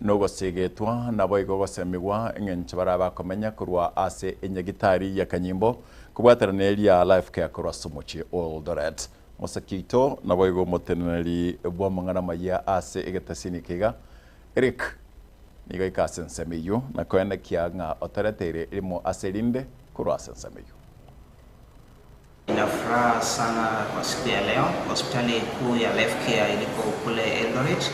S4: na ogosegetwa naboigo gosemigwa eng'encho barabe bakomenya korwa ase enyagitari ya Kanyimbo kobwaterana eria Life Care korwa ase omochie o Eldoret. Mosaki oito naboigo omoteneneri bw'amang'ana amayia ase egetasini eke iga Eric nigo aika ase ensemo eyio na koenekia ng'a otoreteire rimo ase rinde korwa ase ensemo eyio.
S11: Nina furaha sana kwa siku ya leo, hospitali kuu ya Life Care iliko kule Eldoret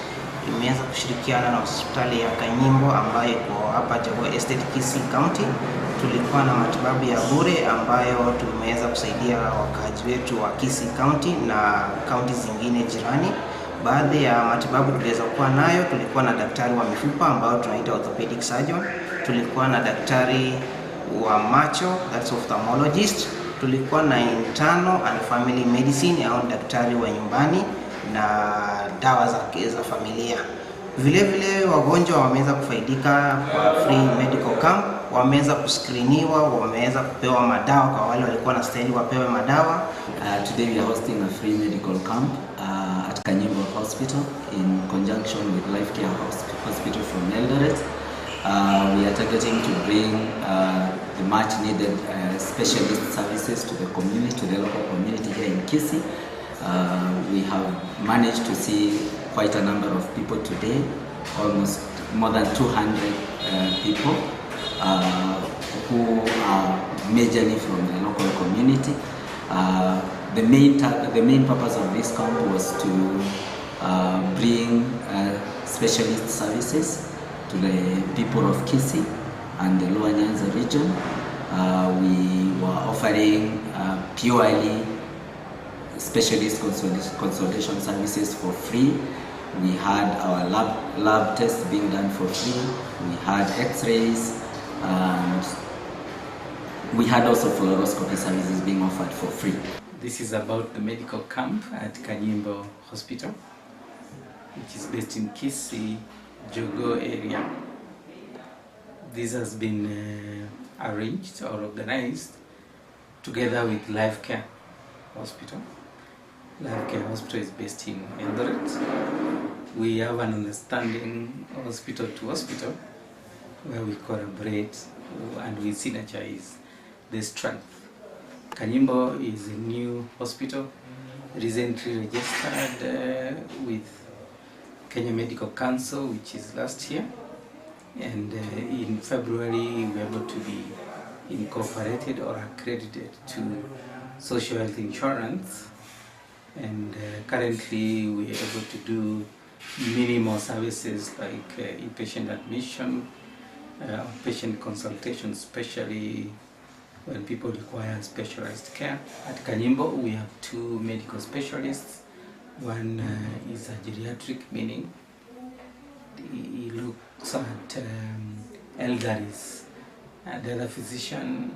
S11: imeweza kushirikiana na hospitali ya Kanyimbo ambayo iko hapa Jogoo Estate, Kisii County. Tulikuwa na matibabu ya bure ambayo tumeweza kusaidia wakaaji wetu wa Kisii County na kaunti zingine jirani. Baadhi ya matibabu tuliweza kuwa nayo, tulikuwa na daktari wa mifupa ambao tunaita orthopedic surgeon, tulikuwa na daktari wa macho that's ophthalmologist, tulikuwa na internal and family medicine au daktari wa nyumbani na dawa za, za familia. Vile vile wagonjwa wameweza kufaidika kwa free medical camp, wameweza kuskriniwa, wameweza kupewa madawa kwa wale walikuwa na stahili wapewe madawa.
S13: Today we are hosting a free medical camp at Kanyimbo Hospital in conjunction with Life Care Hospital from Eldoret. We are targeting to bring the much needed specialist services to the community, to the local community here in Kisii. We have managed to see quite a number of people today, almost more than 200 people who are majorly from the local community. The main the main purpose of this camp was to bring specialist services to the people of Kisii and the Lower Nyanza region. We were offering purely specialist consultation services for free. We had our lab tests being done for free. We had x-rays, and we had also fluoroscopy services being offered for free.
S24: This is about the medical camp at Kanyimbo Hospital, which is based in Kisii, Jogo area. This has been arranged or organized together with Life Care Hospital. Life Care Hospital is based in Eldoret. We have an understanding hospital to hospital where we collaborate and we synergize the strength. Kanyimbo is a new hospital recently registered with Kenya Medical Council, which is last year. And in February, we were able to be incorporated or accredited to social health insurance. And currently, we are able to do minimal services like inpatient admission, patient consultation, especially when people require specialized care. At Kanyimbo, we have two medical specialists. One is a geriatric, meaning he looks at elderlies. And the other physician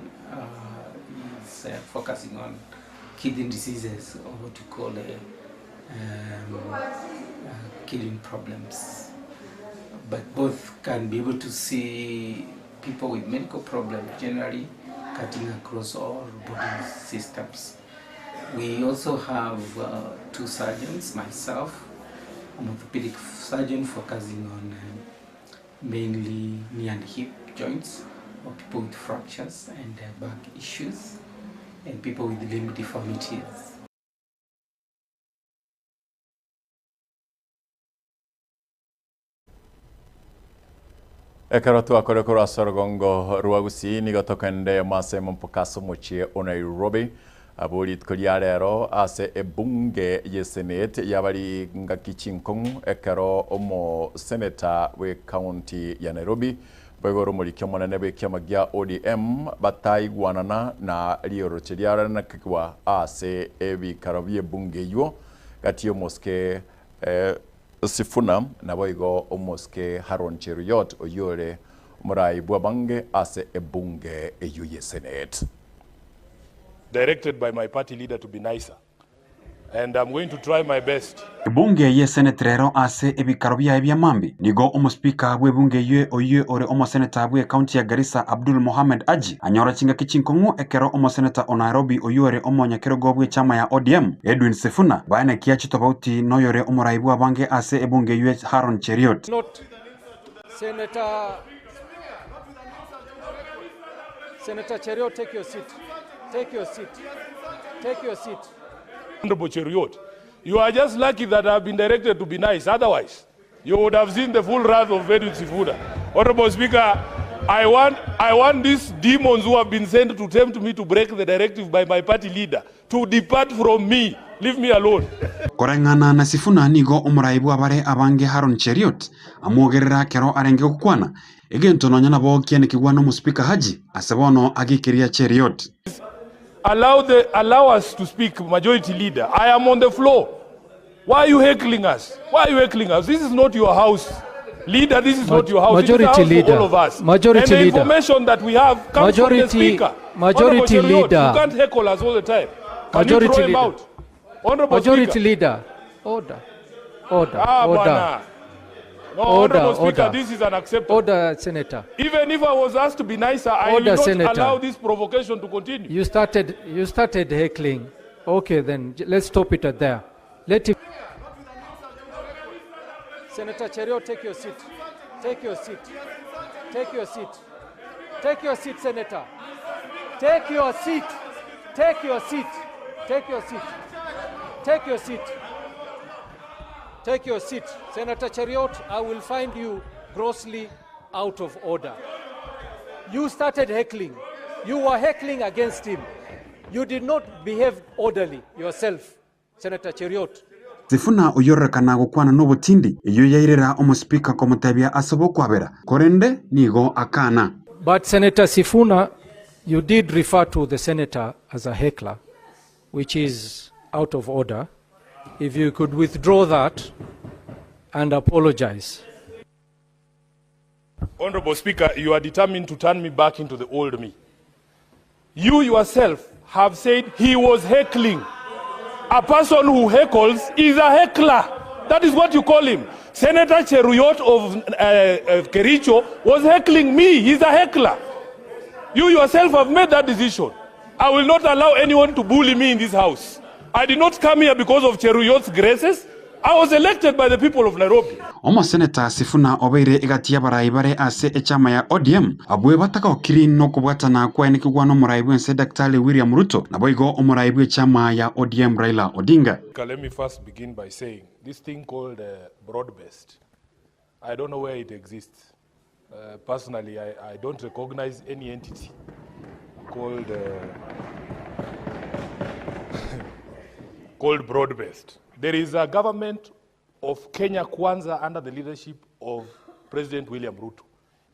S24: is focusing on kidney diseases or what you call kidney problems. But both can be able to see people with medical problems generally cutting across all body systems. We also have two surgeons, myself, I'm orthopedic surgeon focusing on mainly knee and hip joints or people with fractures and back issues and people with limb deformities.
S4: Ekero twakore korwa ase orogongo rwa Gusii nigo tokende ase mpaka ase omochie o Nairobi abwo rituko ria rero ase ebunge ye senate yabari ngaki chinkong'u ekero omoseneta bwe county ya Nairobi boigoro omoriki omonene bwe ekiama gia ODM bataigwanana na rioroche riaranakigwa ase ebikaro bie ebunge eywo gati omosike Sifuna naboigo omosike Haron Cheruiyot oyore omorai bw'abange ase ebunge eywo ye senate.
S6: Directed by my party leader to be nicer and I'm going to try my best.
S7: Ebunge y'eseneti rero ase ebikaro biaye bia mambia, nigo omospika bw'ebunge eyio oyio ore omoseneta bw'ecounty ya Garissa Abdul Mohamed Haji anyora chingaki chinkong'u ekero omoseneta o Nairobi oyio ore omonyakerogo bw'echama ya ODM Edwin Sifuna baenekia chitobauti noyore omorai bw'abange ase ebunge eyio Haron Cheruiyot.
S12: Not Senator Senator Cheruiyot, take your seat. Take your seat. Take your seat.
S6: Honorable Cheruiyot, you are just lucky that I have been directed to be nice. Otherwise, you would have seen the full wrath of Edwin Sifuna. Honorable Speaker, I want these demons who have been sent to tempt me to break the directive by my party leader to depart from me. Leave me alone.
S7: Koreng'ana na Sifuna nigo omorai bw'abare abange Haron Cheruiyot amwogerera kero arenge gokwana egento nonya nabo kianekigwa na omospika Haji ase bono agikeria Cheruiyot.
S6: Allow us to speak, Majority Leader. I am on the floor. Why are you heckling us? Why are you heckling us? This is not your house. Leader, this is not your house. It is a
S12: Majority
S6: house for
S12: Leader.
S6: all of us.
S12: Majority
S6: And the
S12: Leader.
S6: information that we have comes from the Speaker.
S12: Majority
S6: Honorable Cheruiyot,
S12: Leader.
S6: You can't heckle us all the time. Can you
S12: Majority
S6: throw him
S12: Leader.
S6: out? Honorable
S12: Majority
S6: Speaker.
S12: Leader. Order. Order.
S6: Ah,
S12: Order.
S6: bwana. No,
S12: Order,
S6: Honorable Speaker,
S12: order.
S6: this is unacceptable.
S12: Order, Senator.
S6: Even if I was asked to be nicer, I
S12: Order,
S6: will not
S12: Senator.
S6: allow this provocation to continue.
S12: You started heckling. Okay, then let's stop it at there. Let him. Senator Cheruiyot, take your seat. Take your seat. Take your seat. Take your seat, Senator. Take your seat. Take your seat. Take your seat. Take your seat. Take your seat. Senator Cheruiyot, I will find you grossly out of order. You started heckling. You were heckling against him. You did not behave orderly yourself, Senator Cheruiyot.
S7: Sifuna oyorekana gokwana n'obotindi eyo yairera omospika komotebia ase bokwabera korende nigo akana.
S12: But Senator Sifuna, you did refer to the senator as a heckler, which is out of order. If you could withdraw that and apologize.
S6: Honorable Speaker, you are determined to turn me back into the old me. You yourself have said he was heckling. A person who heckles is a heckler. That is what you call him. Senator Cheruiyot of Kericho was heckling me. He's a heckler. You yourself have made that decision. I will not allow anyone to bully me in this house. I did not come here because of Cheruiyot's graces. I was elected by the people of Nairobi.
S7: Omo Senator Sifuna obeire egati y'abarai bare ase echama ya ODM abwe batagokiri no kobwatana kwaenekigwa n'omorai bwense Daktari William Ruto naboigo omorai bw'echama ya ODM Raila Odinga.
S6: Let me first begin by saying this thing called broad-based, I don't know where it exists. Personally, I don't recognize any entity called broad-based. There is a government of Kenya Kwanza under the leadership of President William Ruto.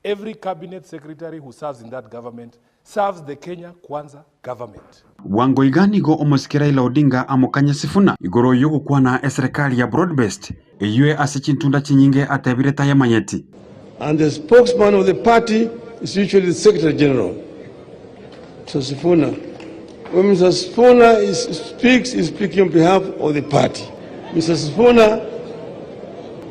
S6: Every cabinet secretary who serves in that government serves the Kenya Kwanza government.
S7: Bwango iga nigo omosike Raila Odinga amokanye Sifuna igoro y'ogokwana eserekari ya Broad Based eyio ase chintunda chinyinge atebire tayemanyeti.
S14: And the spokesman of the party is usually the Secretary General, Mr. Sifuna. When Mr. Sifuna is, speaks, he's speaking on behalf of the party. Mr. Sifuna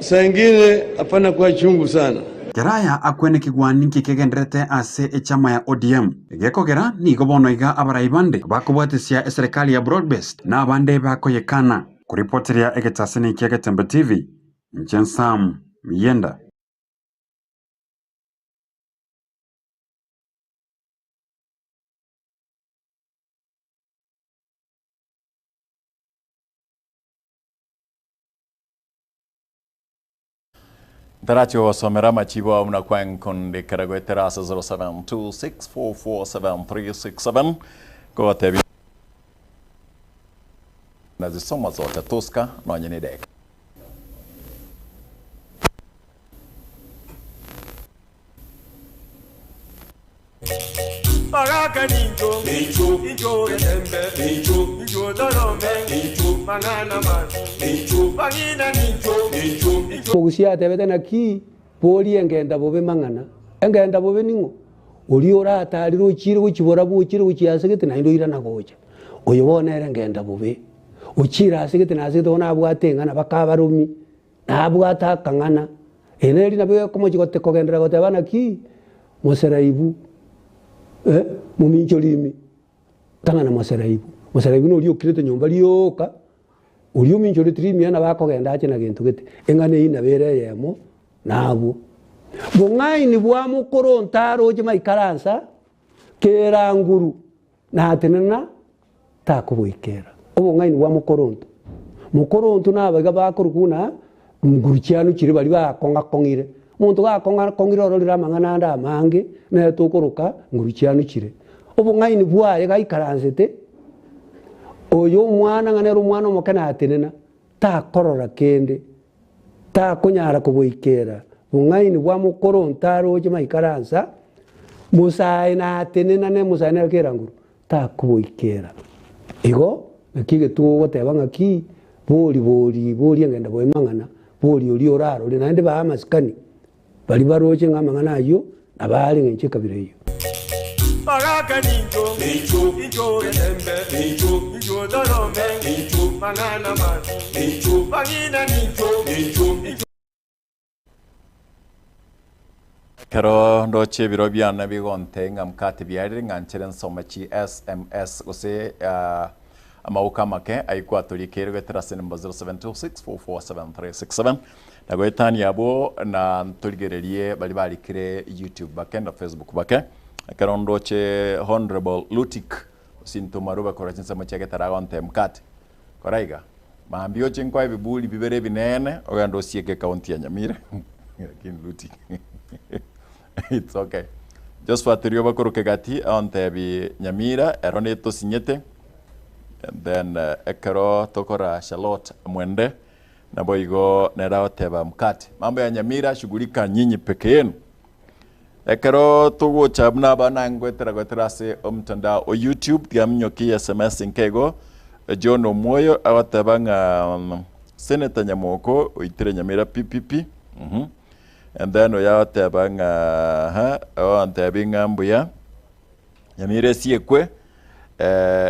S14: saa ingine hapana kuwa chungu sana.
S7: Keraya akwane kegwani nki kegenderete ase echama ya ODM. Gekogera nigo bono iga abarai bande bakobwatesia eserekari ya Broad Based na abande bakoyekana. Koripoteria egetaseni kia Getembe TV, inche Sam Miyenda.
S4: Ntarachi gosomera amachibo ao buna kwankondekera goetera ase 0726447367 kogotebia nazisoma zote Tusker nonye ne edeka.
S15: Bagaka nincho, nincho, nincho getembe, nincho, nincho torome, nincho, mang'ana mabi, nincho, bang'ina nincho, nincho, nincho.
S16: Omogusia atebete, Naki boria engenda bobe mang'ana? Engenda bobe ning'o? Oria oratarire ochiire gochia borabu, ochiire gochia ase gete, naende oirana gocha. Oyo bono nere engenda bobe. Ochiire ase gete na ase gete bono abwate eng'ana baka abaromi, Nabwate akang'ana, ere neri nabo ekomochia gote kogenderera goteba naki, Moseraibu, eh, mominchori ime, tang'ana moseraibu. Moseraibu noria okirete nyomba rioka, oria ominchoreti rimia nabo akogenda ache na gento gete, eng'ana eyio nabo ere eyemo nabwo. Bong'aini bwa mokoronto aroche maikaransa, kera nguru, natenena takoboikera obong'aini bwa mokoronto. Mokoronto nabaiga bakorokwa buna nguru chiano chiria baria bakong'akong'ire. Omonto gakong'akong'ire ororire amang'ana ande amange, nere tokoroka nguru chiano chire. Obong'aini bwaye gaikaransete, oyo omwana ng'a nere omwana omoke natenena, takorora kende, takonyara koboikera bong'aini bwa mokoronto aroche maikaransa, mosae natenena ne mosae nere kera nguru. Takoboikera. Igo, naki egetugo ogoteba ng'aki, bori bori bori engenda boe mang'ana, bori oria orarore, naende bae amasikani baria baroche ng'a amang'ana ayio nabo are ng'encho ekabira eyio.
S15: Bagaka nincho, nincho getembe, nincho torome, mang'ana mabi, bang'ina nincho, nincho.
S4: Ekero ndoche ebiro biane bigonte ng'a mkate biarire ng'a nchere nsome chi sms gose ah, amauka amake ayio kwatorikeire goetera ase number 0726447367 na goetania abwo na ntorigererie baria barikire YouTube bake na Facebook bake ekero ndoche Honourable Lutik Osinto Marube korwa chinsemo chia Getare agonte mkate Kora iga, mambia oche nkoe ebiburi bibere ebinene, ogende osieke ekaunti ya Nyamira. Lakini Luti, it's okay. Josephat Rioba korwa Kegati ontebi Nyamira ero netosinyete. And then eh, ekero tokora Charlotte Mwende naboigo nere agoteba mkate. Mambo ya Nyamira shughulika nyinyi peke yenu. Ekero togocha buna abana ngoetera goetera ase omotandao o YouTube tiga minyokie SMS nke igo John Omwoyo agoteba ng'a Senator Nyamoko oitire Nyamira PPP mhm and then oyo agoteba ng'a aha ogontebi ng'a mbuya Nyamira esiekwe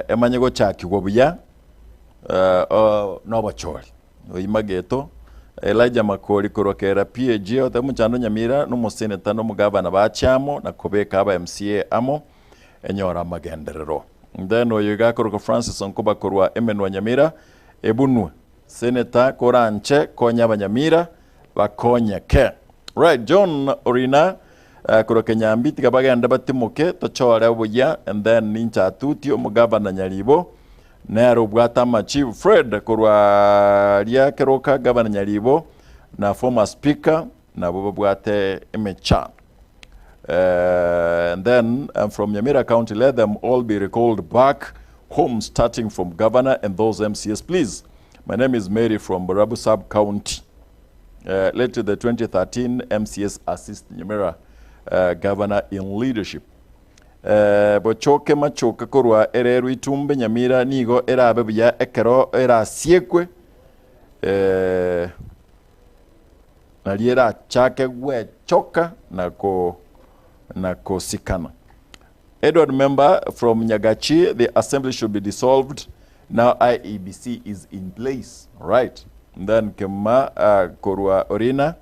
S4: emanye gochakigwa buya nobochori. Oima geto, Elijah Makori korwa Kera PAG agoteba omochando Nyamira na omoseneta na omogavana bache amo na kobeka aba MCA amo enyore amagenderero. Then oyo iga akorokwa Francis Onkoba korwa Emenwa Nyamira ebunwe Senator koranche konya abanyamira bakonyeke. Right John Orina korwa Kenyambi tiga bagende batimoke tochore obuya and then ninche atutie omogavana Nyaribo Nere obwate amachief Fred korwa aria keroka Gavana Nyaribo na former speaker nabo babwate emechando. And then I'm from Nyamira County let them all be recalled back home starting from governor and those MCS please. My name is Mary from Borabu sub county. Let the 2013 MCS assist Nyamira governor in leadership. Eh, bochoke machoke korwa ererwe itumbe Nyamira nigo erabe buya ekero erasiekwe eh, nario erachake gwechoka na ko na kosikana. Edward member from Nyagachi, the assembly should be dissolved. Now IEBC is in place. Right. Then kema uh, korwa Orina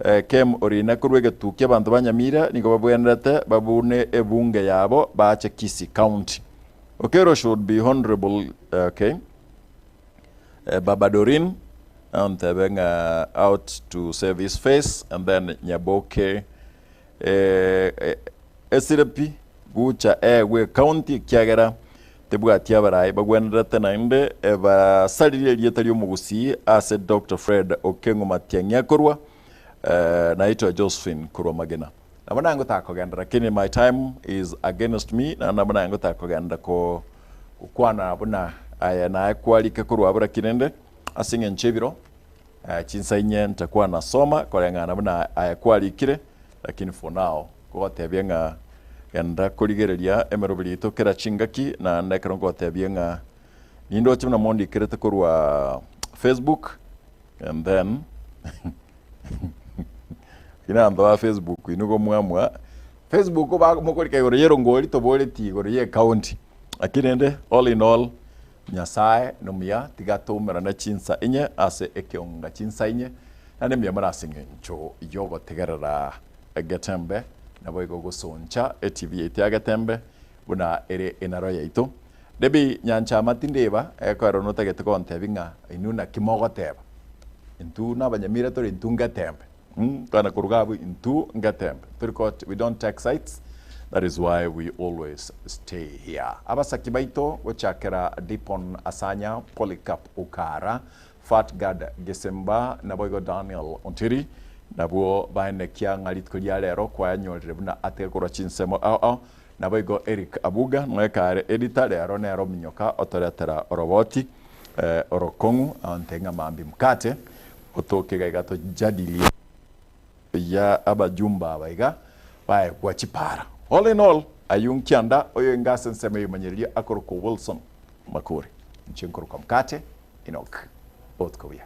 S4: uh, kem Orina korwa egetuki abanto ba Nyamira nigo babwenerete babune ebunge yabo bache Kisii County. Okero should be honorable okay. Baba Dorin ontebe ng'a out to save his face and then Nyaboke eh, eh, esire pi gucha egwe ecounty ekiagera tebwati abarai bagwenerete naende ebasaririe erieta ri'omogusii ase Doctor Fred Okeng'o Matiang'i akorwa eh, naitwa Josephine korwa Magena. Nabo naye ngotakogenda lakini my time is against me naende nabo naye ngotakogenda ko gokwana buna aye naye kwarika korwa abwo lakini rende ase eng'encho ebiro eh, chinsa inye ntakwana soma koreng'ana buna aye kwarikire lakini for now kogotebia ng'a genda korigereria emeroberi yaito kera chingaki naende ekero nkogotebia ng'a nindoche buna mondikerete korwa Facebook and then Lakini abanto ba Facebook inwe igo mwamua, Facebook ba mokorika igoro ya erongori toboreti igoro ya ecounty. Lakini rende all in all, Nyasaye nomuya tiga toumerane chinsa inye ase ekeonga chinsa inye, naende mbuya mono ase eng'encho yogotegerera Getembe, naboigo gosoncha etv yaito ya Getembe buna ere enaro yaito. Debbie Nyanchama tindeba ekero notagete gontebia ng'a inwe naki mogoteba. Intwe nabanyamira tore intwe ngetembe. Mm, twana koruga abwo intwe ngetembe. Tori ko we don't take sides. That is why we always stay here. Abasaki baito gochakera Dipon Asanya, Polycarp Okara, Fat Gad Gesemba naboigo Daniel Ontiri nabwo baenekia ng'a rituko ria rero kwayanyorire buna ate korwa chinsemo ao ao. Naboigo Eric Abuga noe kare editor rero nere ominyoka otoretera oroboti orokong'u aonte ng'a mambia mkate otoke iga iga tojadilie ya abajumbe aba iga baegwa chipara. All in all ayio nkianda oyo inga ase ensemo eyomanyereria akorokwa Wilson Makori. Inche nkorokwa Mkate Enock. Botuko buya.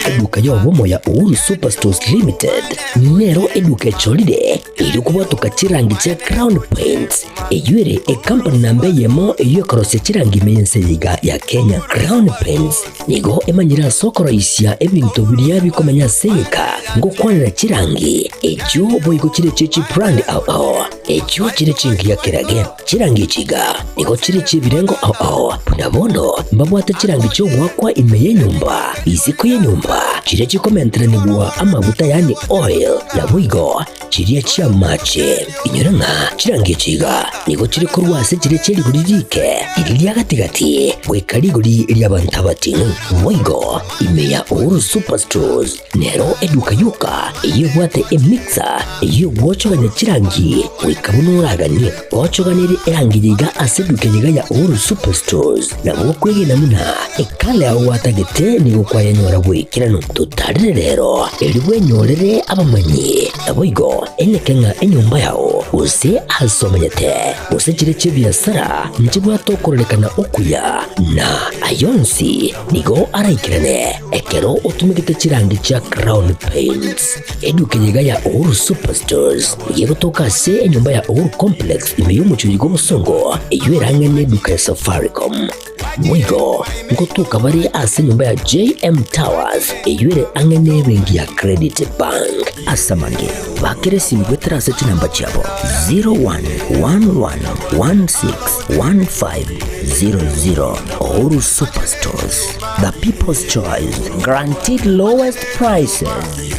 S2: Eduka y'obomo ya Uhuru Superstores Limited nero eduka echorire erio kobwatoka chirangi chia Crown Paints eyio ere ekampani namba eyemo eyio ekorosia chirangi ime y'ense eye iga ya Kenya. Crown Paints nigo emanyire ase okoroisia ebinto biria bikomenya ase egeka ngokwanera chirangi echio boigo chire chie chibrand ao ao echio chire chingiya kerage. Chirangi echi iga nigo chire chi'ebirengo ao ao, buna bono mbabwate chirangi chi'ogoakwa ime y'enyomba, isiko y'enyomba, chiria chikomenteranigwa amaguta yaani oil, naboigo chiria chi'amache. Inyora ng'a chirangi echi iga nigo chire korwa ase chiria chie rigori rike, riria ria gati-gati, goika rigori ri'abanto abating'u. Boigo ime ya Uhuru Superstores Nero eduka yoka eyio ebwate emixer eyio egwochogania chirangi goika buna oraganie. Ochoganerie erangi yaiga ase eduka eyeiga ya Uhuru Superstores nabo okwegena buna ekala yao gwatagete nigo kwayenyora bw'ekeranu. Totarire rero erio bwenyorere abamanyi naboigo eneke ng'a enyomba yao gose ase omenyete gose chire chi'ebiasara nchibwate okororekana okuya na ayonsi Nigo araikerane ekero otumegete chirangi chia Crown Paints. Eduka eye iga ya Uhuru Superstores nigo egotoka ase enyomba ya Uhuru Complex ime y'omochie oyo bw'obosongo eyio erang'e n'eduka ya Safaricom. Boigo ngotoka bare ase enyomba ya JM Towers eyio ere ang'e n'ebenki ya Credit Bank. Ase amange, bakera esimi goetera ase chinamba chiabo 0111161500. Uhuru Superstores, the people's choice, guaranteed lowest prices.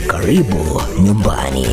S2: Karibu nyumbani.